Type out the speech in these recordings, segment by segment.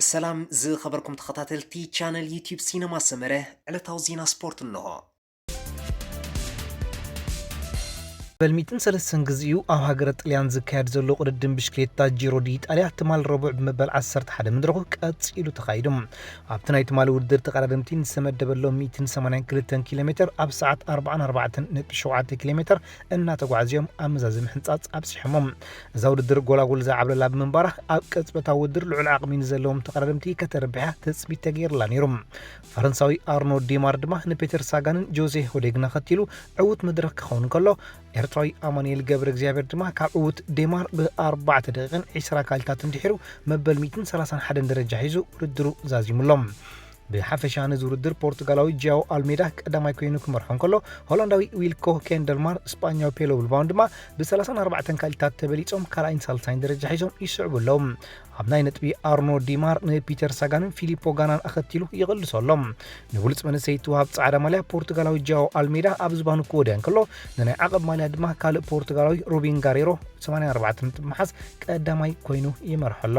ሰላም ዝኸበርኩም ተኸታተልቲ ቻነል ዩቲዩብ ሲነማ ሰመረ፣ ዕለታዊ ዜና ስፖርት እንሆ። በልሚትን ሰለስተን ግዚኡ ኣብ ሃገረ ጥልያን ዝካየድ ዘሎ ቅድድም ብሽክሌታ ጂሮ ዲ ኢጣልያ ትማል ረቡዕ ብመበል ዓሰርተ ሓደ መድረኹ ቀጺሉ ተኻይዱ። ኣብቲ ናይ ትማል ውድድር ተቐዳደምቲ ንዝተመደበሎም ሚእትን ሰማንያን ክልተን ኪሎ ሜትር ኣብ ሰዓት ኣርባዓን ኣርባዕተን ነጥቢ ሸውዓተ ኪሎ ሜትር እናተጓዕዝዮም ኣብ መዛዘሚ ሕንጻጽ ኣብጺሖሞ። እዛ ውድድር ጎላጉል ዝዓብለላ ብምንባራ ኣብ ቅጽበታዊ ውድድር ልዑል ዓቕሚ ንዘለዎም ተቐዳደምቲ ከተርብሕ እያ ትጽቢት ተገይርላ ነይሩ። ፈረንሳዊ ኣርኖ ዲማር ድማ ንፔተር ሳጋንን ጆዜ ሆዴግን ኣኸቲሉ ዕዉት መድረኽ ክኸውን ከሎ፣ ኤርትራዊ ኣማኑኤል ገብረ እግዚኣብሔር ድማ ካብ ዕዉት ዴማር ብኣርባዕተ ደቂቕን ዕስራ ካልታትን ድሒሩ መበል ሚእትን ሰላሳን ሓደን ደረጃ ሒዙ ውድድሩ ዛዚሙሎም። ብሓፈሻ ነዚ ውድድር ፖርቱጋላዊ ጂያው ኣልሜዳ ቀዳማይ ኮይኑ ክመርሖ እንከሎ፣ ሆላንዳዊ ዊልኮ ኬንደልማር፣ ስጳኛዊ ፔሎ ብልባውን ድማ ብ34 ካልታት ተበሊጾም ካልኣይን ሳልሳይን ደረጃ ሒዞም ይስዕቡ ኣለዉ። ኣብ ናይ ነጥቢ ኣርኖ ዲማር ንፒተር ሳጋንን ፊሊፖ ጋናን ኣኸቲሉ ይቕልሶ ኣሎ። ንብሉጽ መንእሰይ እትወሃብ ጻዕዳ ማልያ ፖርቱጋላዊ ጃኦ ኣልሜዳ ኣብ ዝባኑ ክወድያ እንከሎ፣ ንናይ ዓቐብ ማልያ ድማ ካልእ ፖርቱጋላዊ ሩቢን ጋሬሮ ሰማንያን ኣርባዕተን ነጥቢ መሓዝ ቀዳማይ ኮይኑ ይመርሖ ኣሎ።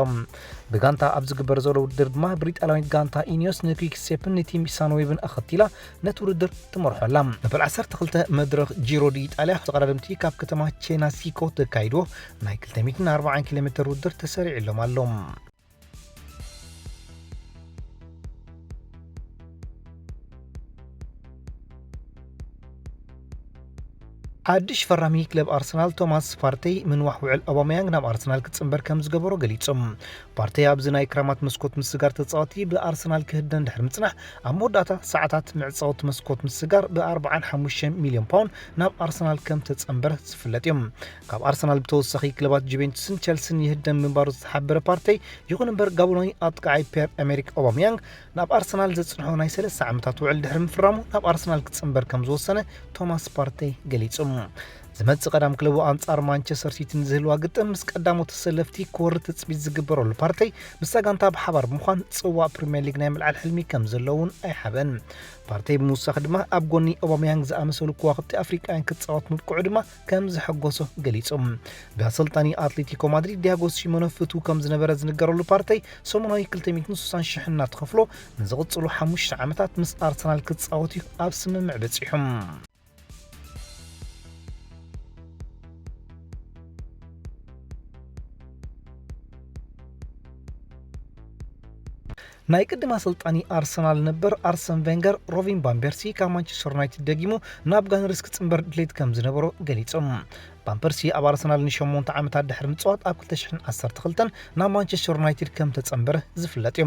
ብጋንታ ኣብ ዝግበር ዘሎ ውድድር ድማ ብሪጣንያዊት ጋንታ ኢኒዮስ ንኩዊክስቴፕን ንቲም ሳንዌብን ኣኸቲላ ነቲ ውድድር ትመርሖ ኣላ። መበል ዓሰርተ ክልተ መድረኽ ጂሮ ዲ ኢጣልያ ተቐዳደምቲ ካብ ከተማ ቼናሲኮ ተካይድዎ ናይ ክልተ ሚእትን ኣርባዓን ኪሎ ሜትር ውድድር ተሰሪዕሎም ኣሎ። ሓድሽ ፈራሚ ክለብ ኣርሰናል ቶማስ ፓርቴይ ምንዋሕ ውዕል ኦባመያንግ ናብ ኣርሰናል ክጽንበር ከም ዝገበሮ ገሊጹ። ፓርቴይ ኣብዚ ናይ ክራማት መስኮት ምስጋር ተጻወቲ ብኣርሰናል ክህደን ድሕሪ ምጽናሕ፣ ኣብ መወዳእታ ሰዓታት መዕጸውቲ መስኮት ምስጋር ብ ኣርባዓን ሓሙሽተን ሚልዮን ፓውንድ ናብ ኣርሰናል ከም ተጸንበረ ዝፍለጥ እዩ። ካብ ኣርሰናል ብተወሳኺ ክለባት ጁቬንቱስን ቸልሲን ይህደን ምንባሩ ዝተሓበረ ፓርቴይ፣ ይኹን እምበር ጋቦናዊ ኣጥቃዓይ ፒየር ኤሜሪክ ኦባመያንግ ናብ ኣርሰናል ዘጽንሖ ናይ ሰለስተ ዓመታት ውዕል ድሕሪ ምፍራሙ ናብ ኣርሰናል ክጽንበር ከም ዝወሰነ ቶማስ ፓርቴይ ገሊጹ። ዝመጽእ ቀዳም ክለቡ ኣንጻር ማንቸስተር ሲቲ ንዝህልዋ ግጥም ምስ ቀዳሞት ተሰለፍቲ ክወርድ ትጽቢት ዝግበረሉ ፓርቴይ ምስታ ጋንታ ብሓባር ብምዃን ጽዋእ ፕሪምየር ሊግ ናይ ምልዓል ሕልሚ ከም ዘሎ እውን ኣይሓበን። ፓርቴይ ብምውሳኽ ድማ ኣብ ጎኒ ኦባመያንግ ዝኣመሰሉ ከዋኽብቲ ኣፍሪቃውያን ክጻወት ምብቅዑ ድማ ከም ዘሐጎሶ ገሊጹ። ብኣሰልጣኒ ኣትሌቲኮ ማድሪድ ዲያጎ ሲሞነ ፍቱው ከም ዝነበረ ዝንገረሉ ፓርቴይ ሰሙናዊ ክልተ ሚእትን ስሳን ሽሕ እናተኸፍሎ ንዝቕጽሉ ሓሙሽተ ዓመታት ምስ ኣርሰናል ክጻወት እዩ ኣብ ስምምዕ በጺሑ። ናይ ቅድም ኣሰልጣኒ ኣርሰናል ነበር ኣርሰን ቬንገር ሮቢን ቫን ፐርሲ ካብ ማንቸስተር ዩናይትድ ደጊሙ ናብ ጋነርስ ክጽንበር ድሌት ከም ዝነበሮ ገሊጹ። ቫን ፐርሲ ኣብ ኣርሰናል ንሸሞንተ ዓመታት ድሕሪ ምጽዋት ኣብ ክልተ ሽሕን ዓሰርተ ክልተን ናብ ማንቸስተር ዩናይትድ ከም ተጸንበረ ዝፍለጥ እዩ።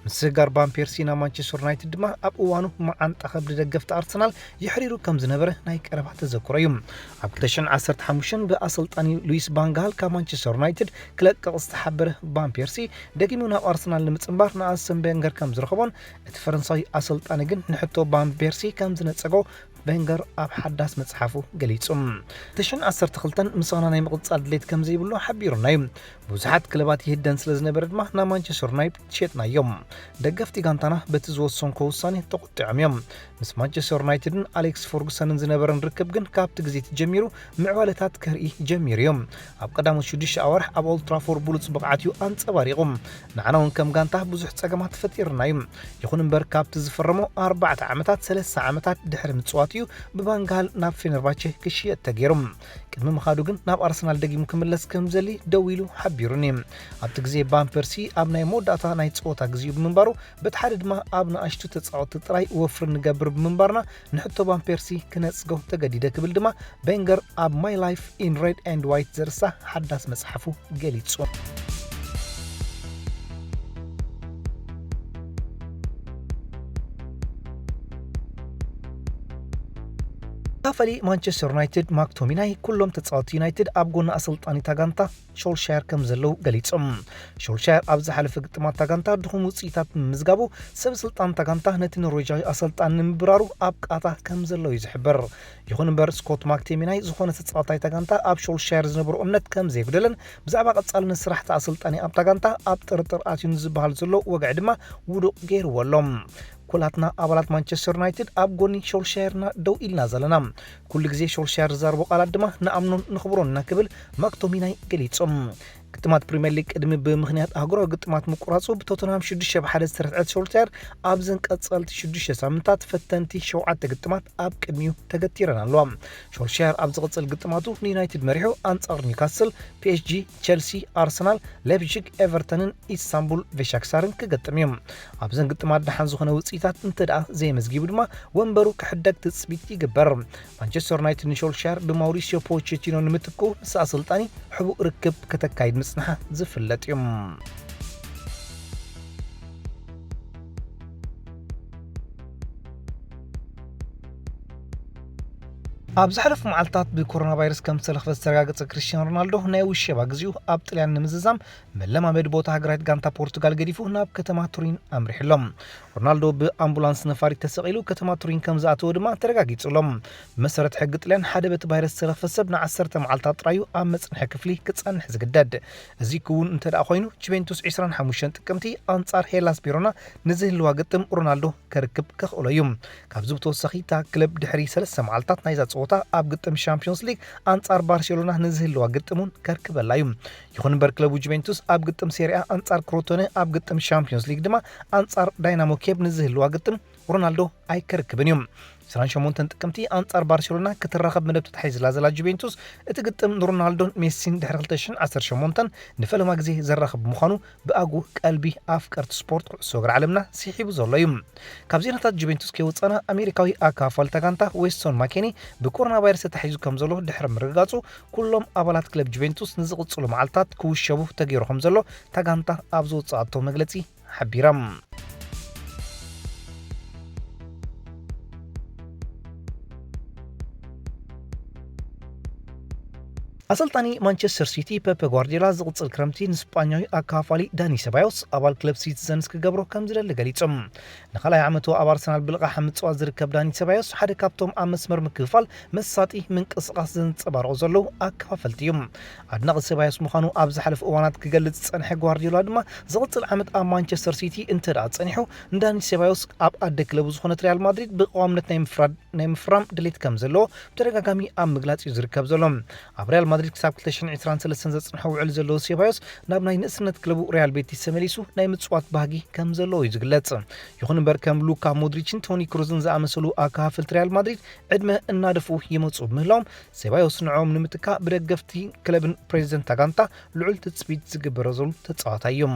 ምስግጋር ቫን ፐርሲ ናብ ማንቸስተር ዩናይትድ ድማ ኣብ እዋኑ መዓንጣ ከብዲ ደገፍቲ ኣርሰናል የሕሪሩ ከም ዝነበረ ናይ ቀረባ ተዘክሮ እዩ። ኣብ ክልተ ሽሕን ዓሰርተ ሓሙሽተን ብኣሰልጣኒ ሉዊስ ቫን ጋል ካብ ማንቸስተር ዩናይትድ ክለቅቕ ዝተሓበረ ቫን ፐርሲ፣ ደጊሙ ናብ ኣርሰናል ንምጽንባር ንኣርሰን ቬንገር ከም ዝረኸቦን እቲ ፈረንሳዊ ኣሰልጣኒ ግን ንሕቶ ቫን ፐርሲ ከም ዝነጸጎ ቬንገር ኣብ ሓዳስ መጽሓፉ ገሊጹ። ክልተ ሽሕን ዓሰርተ ክልተን ምሳና ናይ ምቕጻል ድሌት ከም ዘይብሉ ሓቢሩና እዩ። ብዙሓት ክለባት ይህደን ስለ ዝነበረ ድማ ናብ ማንቸስተር ዩናይትድ ሸጥናዮም። ደገፍቲ ጋንታና በቲ ዝወሰንኮ ውሳኔ ተቖጢዖም እዮም። ምስ ማንቸስተር ዩናይትድን ኣሌክስ ፈርጉሰንን ዝነበረን ርክብ ግን ካብቲ ግዜ ተጀሚሩ ምዕባለታት ከርኢ ጀሚሩ እዩ። ኣብ ቀዳሞት ሽዱሽተ ኣዋርሕ ኣብ ኦልድ ትራፎርድ ብሉጽ ብቕዓት እዩ ኣንጸባሪቑ። ንዓና እውን ከም ጋንታ ብዙሕ ጸገማት ፈጢርና እዩ። ይኹን እምበር ካብቲ ዝፈረሞ ኣርባዕተ ዓመታት ሰለስተ ዓመታት ድሕሪ ምጽዋት እዩ ብቫን ጋል ናብ ፌነርባቼ ክሽየጥ ተገይሩ። ቅድሚ ምኻዱ ግን ናብ ኣርሰናል ደጊሙ ክምለስ ከም ዘሊ ደው ኢሉ ሓቢሩኒ። ኣብቲ ግዜ ቫን ፐርሲ ኣብ ናይ መወዳእታ ናይ ጸወታ ግዜኡ ብምንባሩ፣ በቲ ሓደ ድማ ኣብ ንኣሽቱ ተጻወትቲ ጥራይ ወፍሪ ንገብር ብምንባርና ንሕቶ ቫን ፐርሲ ክነጽጎ ተገዲደ ክብል ድማ ቬንገር ኣብ My Life in Red and White ዘርእስታ ሓዳስ መጽሓፉ ገሊጹ። ተኻፈሊ ማንቸስተር ዩናይትድ ማክቶሚናይ ኩሎም ተጻወትቲ ዩናይትድ ኣብ ጎኒ ኣሰልጣኒ እታ ጋንታ ሾልሻየር ከም ዘለዉ ገሊጾም። ሾልሻየር ኣብ ዝሓለፈ ግጥማት እታ ጋንታ ድኹም ውጽኢታት ብምምዝጋቡ፣ ሰብ ስልጣን እታ ጋንታ ነቲ ኖርዌጃዊ ኣሰልጣኒ ንምብራሩ ኣብ ቃታ ከም ዘሎ እዩ ዝሕበር። ይኹን እምበር፣ ስኮት ማክቶሚናይ ዝኾነ ተጻዋታይ እታ ጋንታ ኣብ ሾልሻየር ዝነበሮ እምነት ከም ዘየጉደለን ብዛዕባ ቀጻልነት ስራሕ እቲ ኣሰልጣኒ ኣብታ ጋንታ ኣብ ጥርጥር ኣትዩ ንዝበሃል ዘሎ ወግዒ ድማ ውዱቕ ገይርዎ ኣሎ። ኩላትና ኣባላት ማንቸስተር ዩናይትድ ኣብ ጎኒ ሾልሻየርና ደው ኢልና ዘለና። ኩሉ ግዜ ሾልሻየር ዝዛረቦ ቃላት ድማ ንኣምኖን ንኽብሮን ኢና ክብል ማክቶሚናይ ገሊጾም። ግጥማት ፕሪምየር ሊግ ቅድሚ ብምኽንያት ኣህጉራዊ ግጥማት ምቁራጹ ብቶተንሃም ሽዱሽተ ብ ሓደ ዝተረትዐት ሶልሻየር ኣብዘን ቀጸልቲ ሽዱሽተ ሳምንታት ፈተንቲ ሸውዓተ ግጥማት ኣብ ቅድሚኡ ተገቲረን ኣለዋ። ሶልሻየር ኣብ ዝቕጽል ግጥማቱ ንዩናይትድ መሪሑ ኣንጻር ኒውካስል፣ ፒ ኤስ ጂ፣ ቸልሲ፣ ኣርሰናል፣ ሌፕዚግ፣ ኤቨርተንን ኢስታንቡል ቬሻክሳርን ክገጥም እዩ። ኣብዘን ግጥማት ደሓን ዝኾነ ውጽኢታት እንተ ደኣ ዘየመዝጊቡ ድማ ወንበሩ ክሕደግ ትጽቢት ይግበር። ማንቸስተር ዩናይትድ ንሶልሻየር ብማውሪሲዮ ፖቼቲኖ ንምትክኡ ምስ ኣሰልጣኒ ሕቡእ ርክብ ከተካይድ ምጽንሓ ዝፍለጥ እዩ። ኣብ ዝሓለፉ መዓልታት ብኮሮና ቫይረስ ከም ዝተለኽፈ ዝተረጋገጸ ክርስቲያኖ ሮናልዶ ናይ ውሸባ ግዜኡ ኣብ ጥልያን ንምዝዛም መለማመዲ ቦታ ሃገራዊት ጋንታ ፖርቱጋል ገዲፉ ናብ ከተማ ቱሪን ኣምሪሑ ኣሎ። ሮናልዶ ብኣምቡላንስ ነፋሪት ተሰቒሉ ከተማ ቱሪን ከም ዝኣተወ ድማ ተረጋጊጹ ኣሎ። ብመሰረት ሕጊ ጥልያን ሓደ በቲ ቫይረስ ዝተለኽፈ ሰብ ንዓሰርተ መዓልታት ጥራዩ ኣብ መጽንሒ ክፍሊ ክጸንሕ ዝግደድ። እዚ ክውን እንተ ደኣ ኮይኑ ጁቬንቱስ ዕስራን ሓሙሽተን ጥቅምቲ ኣንጻር ሄላስ ቬሮና ንዝህልዋ ግጥም ሮናልዶ ከርክብ ከኽእሎ እዩ። ካብዚ ብተወሳኺ እታ ክለብ ድሕሪ ሰለስተ መዓልታት ናይዛ ጸወታ ኣብ ግጥም ሻምፒዮንስ ሊግ ኣንጻር ባርሴሎና ንዝህልዋ ግጥም እውን ከርክበላ እዩ። ይኹን እምበር ክለቡ ጁቬንቱስ ኣብ ግጥም ሴሪኣ ኣንጻር ክሮቶነ፣ ኣብ ግጥም ሻምፒዮንስ ሊግ ድማ ኣንጻር ዳይናሞ ኬብ ንዝህልዋ ግጥም ሮናልዶ ኣይከርክብን እዩ። ዕስራን ሸሞንተን ጥቅምቲ ኣንጻር ባርሴሎና ክትራኸብ መደብ ተታሒዝላ ዘላ ጁቬንቱስ እቲ ግጥም ንሮናልዶን ሜሲን ድሕሪ ክልተ ሽሕን ዓሰርተ ሸሞንተን ንፈለማ ግዜ ዘራኽብ ብምዃኑ ብኣጉ ቀልቢ ኣፍቀርቲ ስፖርት ኩዕሶ እግሪ ዓለምና ስሒቡ ዘሎ እዩ። ካብ ዜናታት ጁቬንቱስ ከይወጻና ኣሜሪካዊ ኣካፋልታ ጋንታ ዌስቶን ማኬኒ ብኮሮና ቫይረስ ተታሒዙ ከም ዘሎ ድሕሪ ምርግጋጹ ኩሎም ኣባላት ክለብ ጁቬንቱስ ንዝቕጽሉ መዓልታት ክውሸቡ ተገይሩ ከም ዘሎ እታ ጋንታ ኣብ ዝወጻኣቶ መግለጺ ሓቢራ። ኣሰልጣኒ ማንቸስተር ሲቲ ፔፕ ጓርዲዮላ ዝቕጽል ክረምቲ ንስጳኛዊ ኣካፋሊ ዳኒ ሰባዮስ ኣባል ክለብ ሲቲዘንስ ክገብሮ ከም ዝደሊ ገሊጹ። ንኻልኣይ ዓመቱ ኣብ ኣርሰናል ብልቓሕ ኣብ ምጽዋት ዝርከብ ዳኒ ሰባዮስ ሓደ ካብቶም ኣብ መስመር ምክፍፋል መሳጢ ምንቅስቓስ ዘንጸባርቑ ዘለዉ ኣከፋፈልቲ እዩ። ኣድናቒ ሰባዮስ ምዃኑ ኣብ ዝሓለፈ እዋናት ክገልጽ ዝጸንሐ ጓርዲዮላ ድማ ዝቕጽል ዓመት ኣብ ማንቸስተር ሲቲ እንተ ደኣ ጸኒሑ ንዳኒ ሰባዮስ ኣብ ኣደ ክለቡ ዝኾነት ሪያል ማድሪድ ብቐዋምነት ናይ ምፍራድ ናይ ምፍራም ድሌት ከም ዘለዎ ብተደጋጋሚ ኣብ ምግላጽ እዩ ዝርከብ ዘሎ። ኣብ ሪያል ማድሪድ ክሳብ ክልተ ሽሕን ዕስራን ሰለስተን ዘጽንሖ ውዕል ዘለዎ ሴባዮስ ናብ ናይ ንእስነት ክለቡ ሪያል ቤቲስ ተመሊሱ ናይ ምጽዋት ባህጊ ከም ዘለዎ እዩ ዝግለጽ። ይኹን እምበር ከም ሉካ ሞድሪችን ቶኒ ክሩዝን ዝኣመሰሉ ኣካፍልቲ ሪያል ማድሪድ ዕድመ እናደፍኡ ይመጹ ብምህላዎም ሴባዮስ ንዕኦም ንምትካእ ብደገፍቲ ክለብን ፕሬዚደንት ጋንታ ልዑል ትጽቢት ዝግበረሉ ተጻዋታይ እዩ።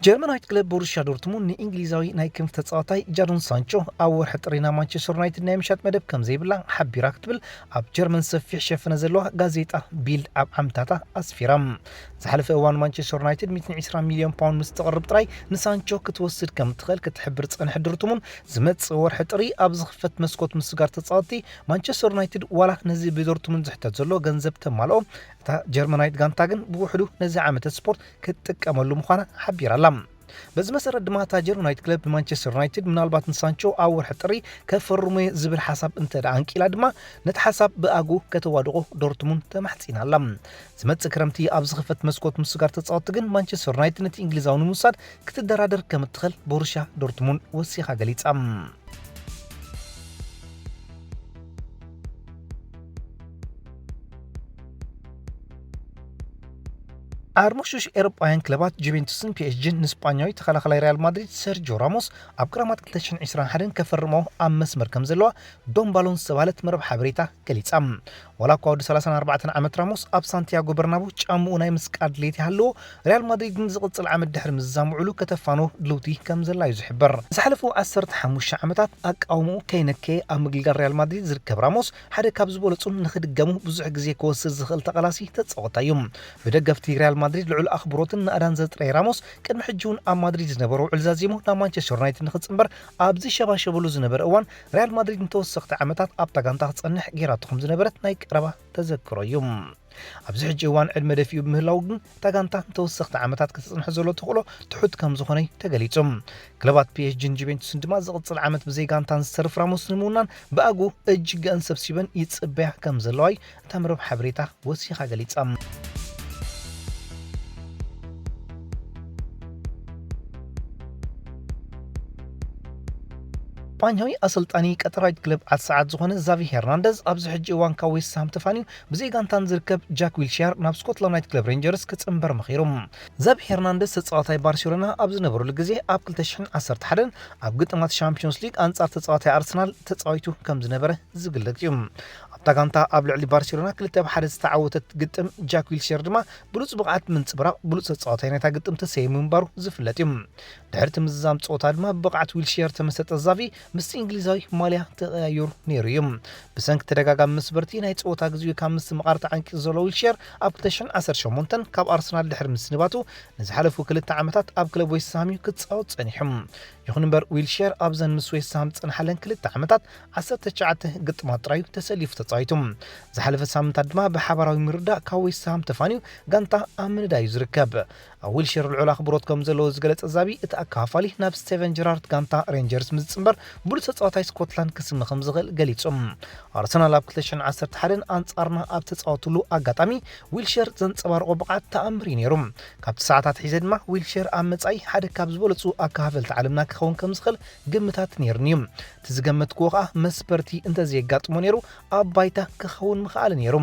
ጀርመናዊት ክለብ ቦሩሽያ ዶርትሙንድ ንእንግሊዛዊ ናይ ክንፍ ተጻዋታይ ጃዶን ሳንቾ ኣብ ወርሒ ጥሪ ናብ ማንቸስተር ዩናይትድ ናይ ምሻጥ መደብ ከም ዘይብላ ሓቢራ ክትብል ኣብ ጀርመን ሰፊሕ ሸፈነ ዘለዋ ጋዜጣ ቢልድ ኣብ ዓምታታ ኣስፊራ። ዝሓለፈ እዋን ማንቸስተር ዩናይትድ ሚእትን ዕስራን ሚልዮን ፓውንድ ምስ ተቕርብ ጥራይ ንሳንቾ ክትወስድ ከም እትኽእል ክትሕብር ዝጸንሐት ዶርትሙንድ ዝመጽእ ወርሒ ጥሪ ኣብ ዝኽፈት መስኮት ምስጋር ተጻወትቲ ማንቸስተር ዩናይትድ ዋላ ነዚ ብዶርትሙንድ ዝሕተት ዘሎ ገንዘብ ተማልኦ፣ እታ ጀርመናዊት ጋንታ ግን ብውሕዱ ነዚ ዓመተ ስፖርት ክትጥቀመሉ ምዃና ሓቢራ ኣላ። በዚ መሰረት ድማ እታ ጀርመናዊት ክለብ ንማንቸስተር ዩናይትድ ምናልባት ንሳንቾ ኣብ ወርሒ ጥሪ ከፈርሞ ዝብል ሓሳብ እንተ ደኣ ኣንቂላ ድማ ነቲ ሓሳብ ብኣጉ ከተዋድቖ ዶርትሙንድ ተማሕጺና ኣላ። ዝመጽእ ክረምቲ ኣብ ዝኽፈት መስኮት ምስጋር ተጻወትቲ ግን ማንቸስተር ዩናይትድ ነቲ እንግሊዛዊ ንምውሳድ ክትደራደር ከም እትኽእል ቦሩሽያ ዶርትሙንድ ወሲኻ ገሊጻ። ኣርሞሽሽ ኤሮጳውያን ክለባት ጁቬንቱስን ፒ ኤስ ጂን ንስጳኛዊ ተኸላኸላይ ሪያል ማድሪድ ሰርጂዮ ራሞስ ኣብ ክረማት ክልተ ሽሕን ዕስራን ሓደን ከፈርሞ ኣብ መስመር ከም ዘለዋ ዶን ባሎን ዝተባህለት መረብ ሓበሬታ ገሊጻ። ዋላ እኳ ወዲ ሰላሳን ኣርባዕተን ዓመት ራሞስ ኣብ ሳንቲያጎ በርናቡ ጫምኡ ናይ ምስቃል ድሌት ይሃልዎ፣ ሪያል ማድሪድ ግን ዝቕጽል ዓመት ድሕሪ ምዝዛም ውዕሉ ከተፋንዎ ድልውቲ ከም ዘላ እዩ ዝሕበር። ዝሓለፉ ዓሰርተ ሓሙሽተ ዓመታት ኣቃውምኡ ከይነከየ ኣብ ምግልጋል ሪያል ማድሪድ ዝርከብ ራሞስ፣ ሓደ ካብ ዝበለጹን ንኽድገሙ ብዙሕ ግዜ ክወስድ ዝኽእል ተቓላሲ ተጻዋታይ እዩ። ብደገፍቲ ሪያል ማድሪድ ልዑል ኣኽብሮትን ናእዳን ዘጥረየ ራሞስ፣ ቅድሚ ሕጂ እውን ኣብ ማድሪድ ዝነበሮ ውዕል ዛዚሙ ናብ ማንቸስተር ዩናይትድ ንኽጽንበር ኣብ ዝሸባሸበሉ ዝነበረ እዋን፣ ሪያል ማድሪድ ንተወሰኽቲ ዓመታት ኣብታ ጋንታ ክጸንሕ ገይራቶ ከም ዝነበረት ናይ ቀረባ ተዘክሮ እዩ። ኣብዚ ሕጂ እዋን ዕድመ ደፊኡ ብምህላው ግን እታ ጋንታ ንተወሰኽቲ ዓመታት ከተጽንሖ ዘሎ ተኽእሎ ትሑት ከም ዝኾነ እዩ ተገሊጹ። ክለባት ፒ ኤስ ጂን ጁቬንቱስን ድማ ዝቕጽል ዓመት ብዘይ ጋንታ ንዝተርፍ ራሞስ ንምውናን ብኣግኡ እጅገኣን ሰብሲበን ይጽበያ ከም ዘለዋ እዩ እታ መርበብ ሓበሬታ ወሲኻ ገሊጻ። ስጳኛዊ ኣሰልጣኒ ቀጠራዊት ክለብ ዓዲ ሰዓት ዝኾነ ዛቪ ሄርናንደዝ ኣብዚ ሕጂ እዋን ካብ ዌስትሃም ተፋንዩ ብዘይ ጋንታን ዝርከብ ጃክ ዊልሽየር ናብ ስኮትላንዳዊት ክለብ ሬንጀርስ ክጽንበር መኺሩ። ዛቪ ሄርናንደዝ ተጻዋታይ ባርሴሎና ኣብ ዝነበረሉ ግዜ ኣብ ክልተ ሽሕን ዓሰርተ ሓደን ኣብ ግጥማት ሻምፒዮንስ ሊግ ኣንጻር ተጻዋታይ ኣርሰናል ተጻዊቱ ከም ዝነበረ ዝግለጽ እዩ። ኣብታ ጋንታ ኣብ ልዕሊ ባርሴሎና ክልተ ብ ሓደ ዝተዓወተት ግጥም ጃክ ዊልሽየር ድማ ብሉጽ ብቕዓት ምንጽብራቕ ብሉጽ ተጻዋታይ ናይታ ግጥም ተሰይሙ ምንባሩ ዝፍለጥ እዩ። ድሕሪ እቲ ምዝዛም ጸወታ ድማ ብብቕዓት ዊልሽየር ተመሰጠ ዛቪ ምስቲ እንግሊዛዊ ማልያ ተቐያይሩ ነይሩ እዩ። ብሰንኪ ተደጋጋሚ መስበርቲ ናይ ጸወታ ግዜኡ ካብ ምስትምቓር ተዓንቂጹ ዘሎ ዊልሽየር ኣብ ክልተ ሽሕን ዓሰርተ ሸሞንተን ካብ ኣርሰናል ድሕሪ ምስንባቱ ንዝሓለፉ ክልተ ዓመታት ኣብ ክለብ ዌስትሃም እዩ ክጻወት ጸኒሑ። ይኹን እምበር ዊልሽየር ኣብዘን ምስ ዌስትሃም ዝጸንሓለን ክልተ ዓመታት ዓሰርተ ትሽዓተ ግጥማት ጥራዩ ተሰሊፉ ተጻዊቱ። ዝሓለፈ ሳምንታት ድማ ብሓባራዊ ምርዳእ ካብ ዌስትሃም ተፋንዩ ጋንታ ኣብ ምንዳይ እዩ ዝርከብ። ኣብ ዊልሽየር ልዑል ኣኽብሮት ከም ዘለዎ ዝገለጸ ዛቢ እቲ ኣከፋፋሊ ናብ ስቴቨን ጀራርድ ጋንታ ሬንጀርስ ምስ ዝጽንበር ብሉጽ ተጻዋታይ ስኮትላንድ ክስመ ከም ዝኽእል ገሊጹ። ኣርሰናል ኣብ ክልተ ሽሕን ዓሰርተ ሓደን ኣንጻርና ኣብ ተጻወትሉ ኣጋጣሚ ዊልሽየር ዘንጸባርቖ ብቕዓት ተኣምር እዩ ነይሩ። ካብቲ ሰዓታት ሒዘ ድማ ዊልሽየር ኣብ መጻኢ ሓደ ካብ ዝበለጹ ኣከፋፈልቲ ዓለምና ክኸውን ከም ዝኽእል ግምታት ነይሩኒ እዩ። እቲ ዝገመትክዎ ከኣ መስበርቲ እንተዘየጋጥሞ ነይሩ ኣብ ባይታ ክኸውን ምኽኣለ ነይሩ።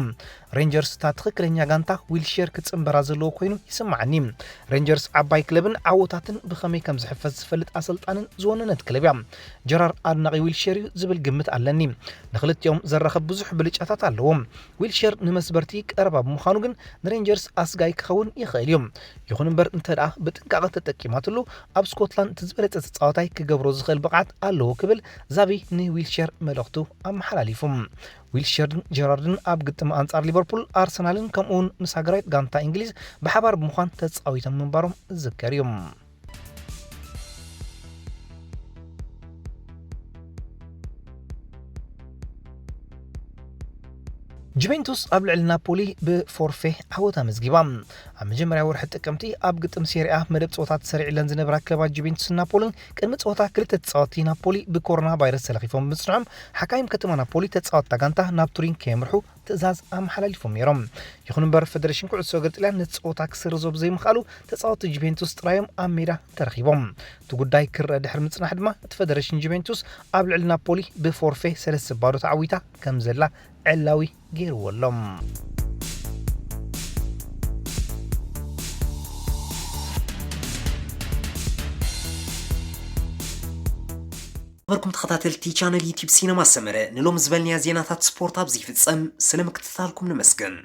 ሬንጀርስ እታ ትኽክለኛ ጋንታ ዊልሽየር ክጽንበራ ዘለዎ ኮይኑ ይስምዓኒ። ሬንጀርስ ዓባይ ክለብን ዓወታትን ብኸመይ ከም ዝሕፈስ ዝፈልጥ ኣሰልጣንን ዝወነነት ክለብ እያ። ጀራርድ ኣድናቒ ዊልሽየር እዩ ዝብል ግምት ኣለኒ። ንኽልቲኦም ዘራኽብ ብዙሕ ብልጫታት ኣለዎም። ዊልሽየር ንመስበርቲ ቀረባ ብምዃኑ ግን ንሬንጀርስ ኣስጋይ ክኸውን ይኽእል እዩ። ይኹን እምበር እንተ ደኣ ብጥንቃቐ ተጠቂማትሉ ኣብ ስኮትላንድ እቲ ዝበለጸ ተጻዋታይ ክገብሮ ዝኽእል ብቕዓት ኣለዎ ክብል ዛቢ ንዊልሽየር መልእኽቱ ኣመሓላሊፉ። ዊልሽየርን ጀራርድን ኣብ ግጥም ኣንጻር ሊቨርፑል፣ ኣርሰናልን ከምኡውን ምስ ሃገራዊት ጋንታ እንግሊዝ ብሓባር ብምዃን ተጻዊቶም ምንባሮም ዝዝከር እዩ። ጁቬንቱስ ኣብ ልዕሊ ናፖሊ ብፎርፌ ዓወት ኣመዝጊባ። ኣብ መጀመርያ ወርሒ ጥቅምቲ ኣብ ግጥም ሴሪኣ መደብ ጸወታ ተሰሪዕለን ዝነበራ ክለባት ጁቬንቱስን ናፖሊን ቅድሚ ጸወታ ክልተ ተጻወትቲ ናፖሊ ብኮሮና ቫይረስ ተለኺፎም ብምጽንዖም ሓካይም ከተማ ናፖሊ ተጻወትታ ጋንታ ናብ ቱሪን ከየምርሑ ትእዛዝ ኣመሓላሊፎም ነይሮም። ይኹን እምበር ፈደሬሽን ኩዕሶ እግሪ ጥልያን ነቲ ጸወታ ክስርዞ ብዘይምኽኣሉ ተጻወትቲ ጁቬንቱስ ጥራዮም ኣብ ሜዳ ተረኺቦም። እቲ ጉዳይ ክረአ ድሕሪ ምጽናሕ ድማ እቲ ፈደሬሽን ጁቬንቱስ ኣብ ልዕሊ ናፖሊ ብፎርፌ ሰለስተ ባዶ ተዓዊታ ከም ዘላ ዕላዊ ገይርዎ ኣሎ። ነበርኩም ተኸታተልቲ ቻነል ዩቲዩብ ሲነማ ሰመረ፣ ንሎም ዝበልንያ ዜናታት ስፖርት ኣብዚ ይፍጸም። ስለ ምክትታልኩም ንመስገን።